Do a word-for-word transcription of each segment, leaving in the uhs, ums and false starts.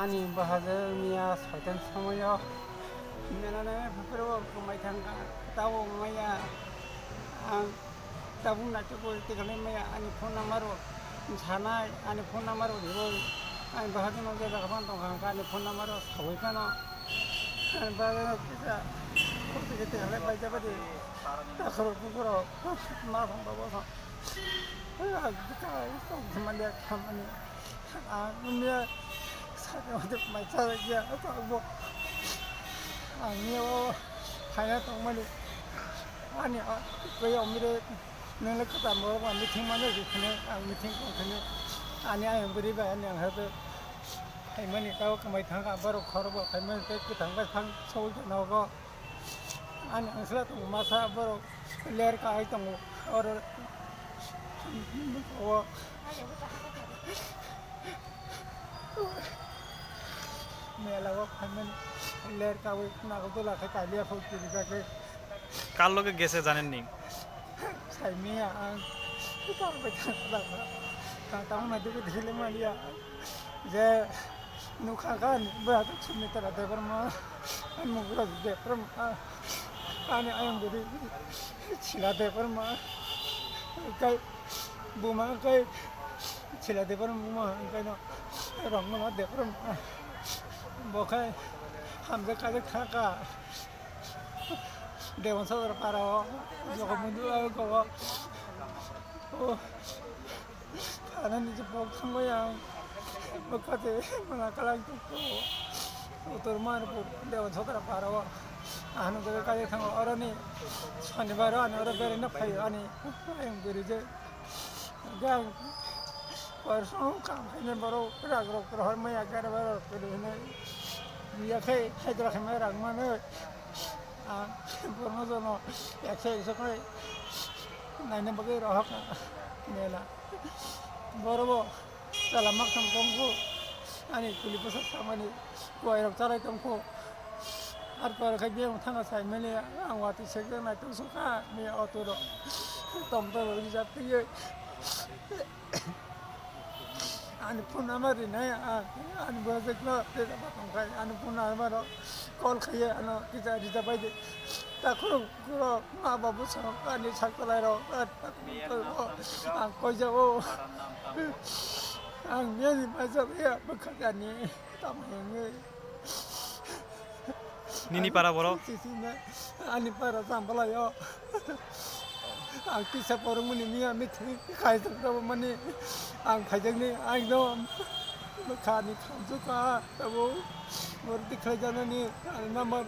Ani bahai miya soitan somoyo menane phapero kwmai thangkha, tabo maya ang tabuk naitugwi tikhalai maya ani phone number rok sanai, ani phone number rok riwi ani bahai no je jaga phano tongkha, ani phone number rok sawi phano ani bahai no kisa khoroksa khe tikhalai bai jabadi takhorok bukhorok ma thang babo thang. Ang bwkha tong thangmani khamani. Ang wngya sakni uansuk mai chajak ya, tabuk ang nio phaina tongmani. Ani, ah, kaya omire nini kwtal borok ang meeting mano rikini, ang meeting tongkini. Ani ayang bwrwi bai ani ang haikhe phaimani, tabo kwmai thangkha, borok khorokbo phaimani tei kwthang bai phang sogwi nogo. Ani ang sila tongo masa borok ler kai tongo oro o mela o phaimani ler kawi nago dola khe kaliya phok tiri jagwi. Kar loge gese janen ni? Saimiya ang kar bai thang thang thang thang na dugu dhile maliya. Je nukha kha ni bwrajak Sumitra Debbarma, ani mung bwrajak Debbarma, ani ayang bwrwi Sila Debbarma, kai buma kai Sila Debbarma buma, kaino Rongmala Debbarma, bo khai hamjak kajak thangkha. Dewan Sodra para o, Jogo Mundu o, o, Anani je bok thangbai ang, bwkha se mala kalang tukgo. Uttor Manipur, Dewan Sodra para o. Ano jaga kaya thango, oroni Shonibar o, ani oro beraina phaio, ani ayang bwrwi je. Gang, korsong kam khaina borok, rag rok rohor maya, gara borok, bwrwi hinai. Yakhai, haidra khaima rang mano. Ang borno jono ekso ekso khe naina bagwi rohor mela. Borobo chwla maktham tongkho, ani kuli bwsa samani kuwai rok chalai tongkho. Ar kuwai rok khe biyang thangna sai mani ang watwi sekjak nai tong sokha ni auto rok tom tom rok rijak twiwi. Ani phone number rinai, ah, ani bwsajwk no rijaba tongkhai, ani phone number o call khaiwi ano kisa rijak bai di. Takhuk rok ma babu sa ani sak chalai rok, ah, takhuk rok ang koi jabo. Ang miyani mai jabo ya bwkha jani tamo hwnwi. Nini para borok? Ani para Chambalaio. Ang kisa porongmani miya mithri khaijak tabuk mani ang khaijakni ekdom bwkhani khamjwkha tabuk borok tikhlaijaknani ang number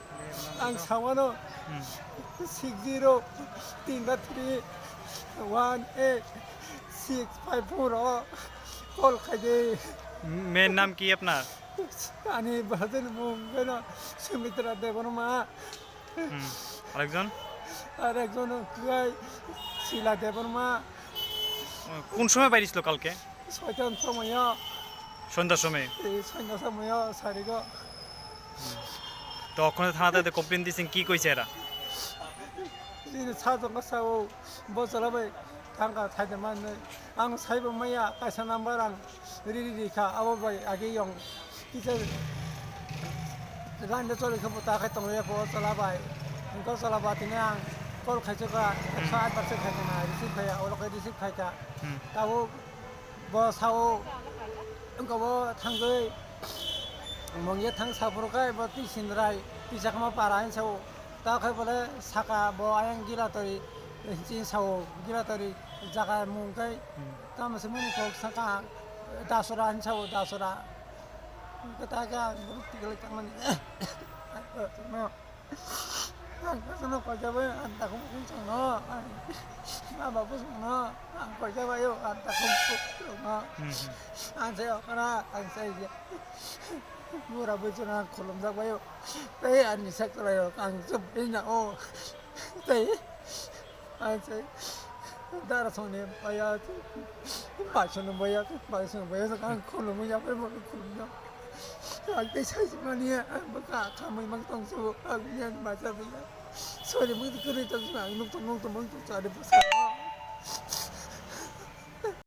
ang sawano Hmm. six zero tinta three one eight six five four o call khaidi. মেয়ের নাম কি আপনার? Ani bwsajwkni mung khe no Sumitra Debbarma. Hmm. আরেকজন? Arekjon khe Sila Debbarma. কোন সময় বাইরেছিল কালকে? Soitan somoyo. সন্ধ্যার সময়? Ei, soitan somoyo, sarigo. তো ওখানে থানাতে তো কমপ্লেন দিয়েছেন, কি কইছে এরা? Chini sajwk sao, bo chwla bai thangkha thaida manwi. Ang saibo maya kaisa number ang riri rikha, abo bai age yong kisa line de choli khe bo ta khai tongya pho chwla bai. Engko chwla bai tini ang call khaisukha, Hmm. Ekso aat bar se khaikha na, receive khaiya, olo khe receive khaikha. Hmm. Tabuk bo sao, engko bo thangwi mungya thang saphuru khai bo twi sinrai, twi chakma para hinwi sao. Ta khai bole saka bo ayang Gilatori, chin sao Gilatori jaga mung khai Hmm. tamo se mani kok saka Dasora hinwi sao Dasora. Kata ka guru tikle kamani. No. Ang kono koi jabai, ang takhum kusung no. Ang ma babu sung no. Ang koi jabai yo, ang takhum kusung no. Hmm, hmm. Ang sai okra, ang sai je. Bura bui chuna khulum jak bai yo. Tei ani sak chalai yo, ang chup ina o. Tei. Ang sai dara songni baya, bai songni baya, bai songni baya, ang khulumwi yaphai bo khulumya. Ang tei sai mani, ang bwkha khamwi mang tong su, ang yang bacha baya. Sorry, mang kwrwi tong su, ang nuk tong, nuk tong, mang tong su, ani bwsa.